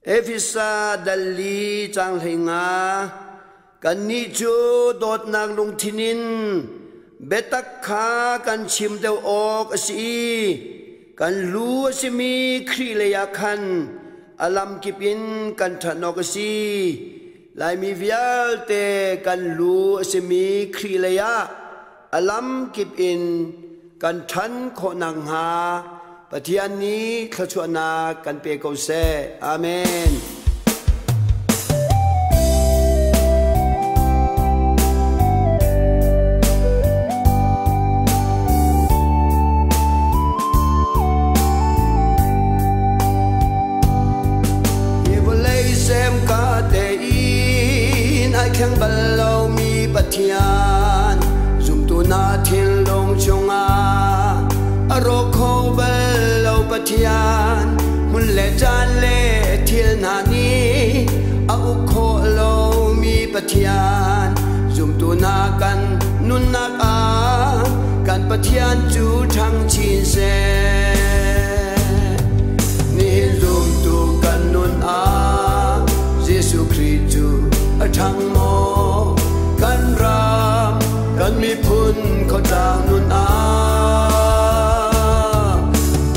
Efesa dal li caang 15. Kannih cu dawtnak lungthin in biatak kha kan chim deuh awk a si i kan lu a simi Khrih leiah khan a lamkip in kan ṭhan awk a si. Laimi vialte kan lu a simi Khrih leiah a lamkip in kan ṭhan khawh nakhnga Pathian nih thluachuahnak kan pe ko seh. Amen. Hi vawlei sem ka tein ai thleng bal lomi Pathian zumtu na thinlung chungah a rawk kho bal lo Pathian hmun le caan le thil hna nih a uk khawh lomi Pathian zumtu na kan nunnak ah kan Pathian cu ṭhang chin seh. Nihin zumtu kan nun ah Jesuh Khrih cu a ṭhang maw? Kan ram, kan miphun khuatlang nun ah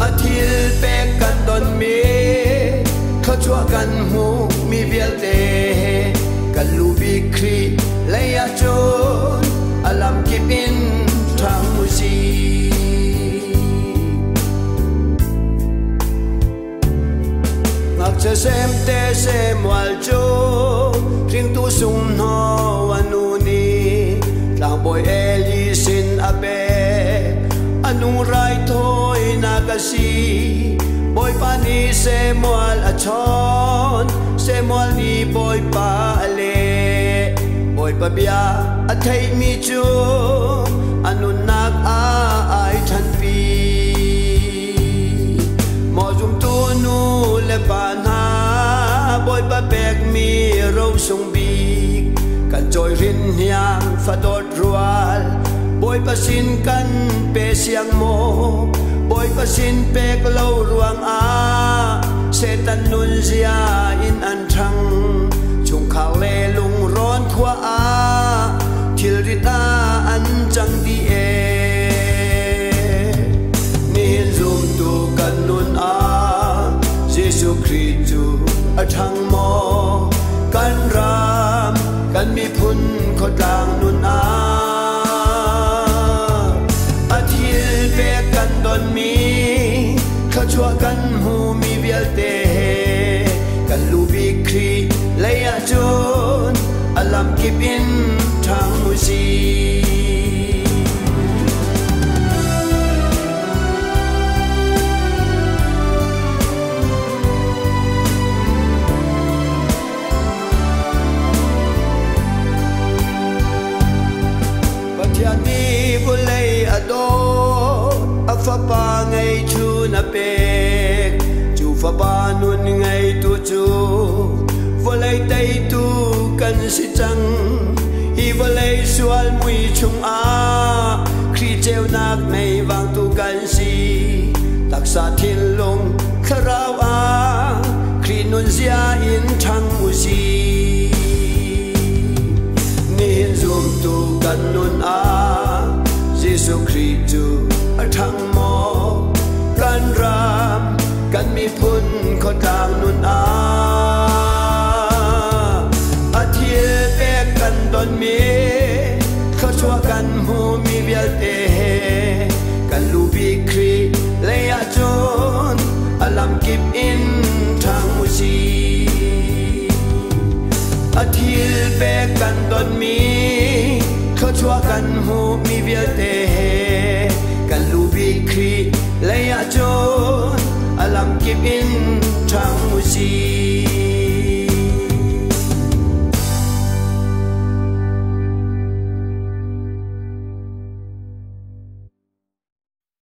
a thil pek kan donmi thluachuah kan hmuhmi vialte kan lu bik Khrih lei ah cun a lamkip in ṭhang u sih. Ngakchia semte semual cu hringtu sunghno a nu nih tlangbawi Eli sin a pek. A nu raithawinak a si. Bawipa nih Samuel a chawn, Samuel nih Bawipa a leh. Bawipa bia a theihmi cu a nunnak ah ai ṭhanpi. Maw zumtu nu le pa hna, Bawipa pekmi rosung bik kan cawi hrin hniang fadawt rual Bawipa sin kan pe siang maw? Bawipa sin pek lo ruangah Satan nunzia in an ṭhang. Chungkhar le lungrawn khua ah thilrit ah an cang dih ee. Nihin zumtu kan nun ah Jesuh Khrih cu a ṭhang maw? Kan ram, kan miphun khuatlang nun ah a thil pek kan donmi thluachuah kan hmumi vialte he kan lu bik Khrih lei ah cun a lamkip in ṭhang u sih. Pathian nih vawlei a dawt, a fapa ngeichun a pek. Cu fapa nun ngeitu cu vawlei teitu kan si cang. Hi vawlei sual mui chungah Khrih ceunak mei vangtu kan si. Taksa thinlung thlarau ah Khrih nunzia in ṭhang u sih. Nihin zumtu kan nun ah Jesuh Khrih cu a ṭhang maw? Kan ram, kan miphun khuatlang nun ah a thil pek kan donmi thluachuah kan hmumi vialte he kan lu bik Khrih lei ah cun a lamkip in ṭhang u sih. A thil pek kan donmi thluachuah kan hmuhmi vialte he kan lu bik Khrih lei ah cun a lamkip in ṭhang u sih.